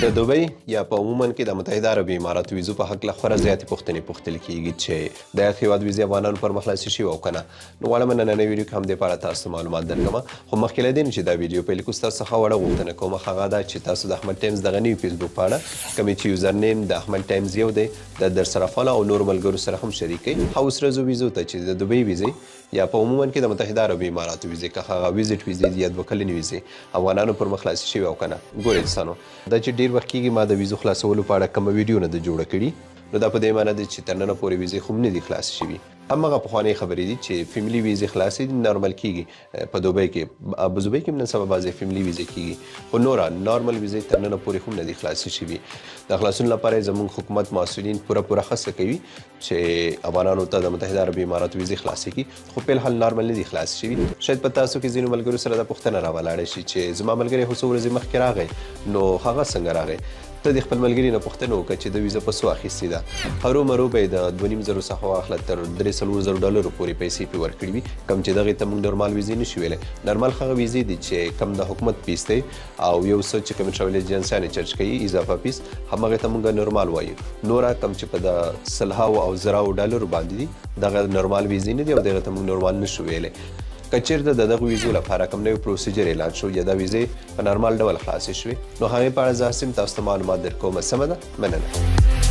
د دوبۍ یا په عموما کې د متحده عربي اماراتو ویزو په هکله خورا زیاتې پوښتنې پوښتل کیږي چې د یاد هېواد ویزې افغانانو پر مخ خلاصې شوي او که نه. نو غواړم نننۍ ویډیو کې هم دې په اړه تاسو ته معلومات درکړم. خو مخکې له دې نه چې دا ویډیو پیل کړو، ستاسو څخه وړه غوښتنه کوم، هغه دا چې تاسو د احمد ټایمز دغه نوي فیسبوک پاڼه، کومې چې یوزر نیم د احمد ټایمز یو دی، دا در سره follow او نورو ملګرو سره هم شریک کړئ. اوس راځو ویزو ته چې د دوبۍ ویزې یا په عموما کې د متحده عربي اماراتو ویزې، که هغه visit ویزې دي یا 2 کلنې ویزې، افغانانو پر مخ خلاصې شوي او که نه. ګورئ دوستانو، دا چې ډېر وخت کېږي ما د ویزو خلاصولو په اړه کومه ویډیو نه ده جوړه کړې، نو دا په دې معنی ده چې تر ننه پورې ویزې خو هم نه دي خلاصې شوي. هماغه پخوانۍ خبرې دي چې family ویزې خلاصې دي، نارمل کېږي په دوبۍ کې، په دوبۍ کې هم نن سبا بعضې family ویزې کېږي، خو نوره نارمل ویزې تر ننه پورې هم نه دي خلاصې شوي. د خلاصون لپاره یې زموږ حکومت مسؤلین پوره پوره هڅه کوي چې افغانانو ته د متحده عربي اماراتو ویزې خلاصې کړي، خو په الحال نارمل نه دي خلاصې شوي. شاید په تاسو کې ځینو ملګرو سره دا پوښتنه راولاړه شي چې زما ملګری خو څو ورځې مخکې راغی، نو هغه څنګه راغی؟ ته د خپل ملګري نه پوښتنه وکړه چې د ویزه په څو اخیستې ده. هرو مرو به یې د 2,500 څخه واخله تر 3-4 زرو ډالرو پورې پیسې پرې ورکړي وي، کوم چې دغې ته موږ نورمال ویزې نشو ویلی. نورمال هغه ویزې دي چې کوم د حکومت فیس دی او یو څه چې کوم travel ایجنسیانې charge کوي اضافه فیس، هماغې ته موږ نورمال وایو. نوره کوم چې په د سلهاو او زراو ډالرو باندې دي، دغه نورمال ویزې نه دي او دغه ته موږ نورمال نشو ویلی. که چېرته د دغو ویزو لپاره کوم نوی procedure اعلان شو یا دا ویزې په نارمل ډول خلاصې شوې، نو هغې په اړه زه هسې هم تاسو ته معلومات درکوم. سمه ده؟ مننه.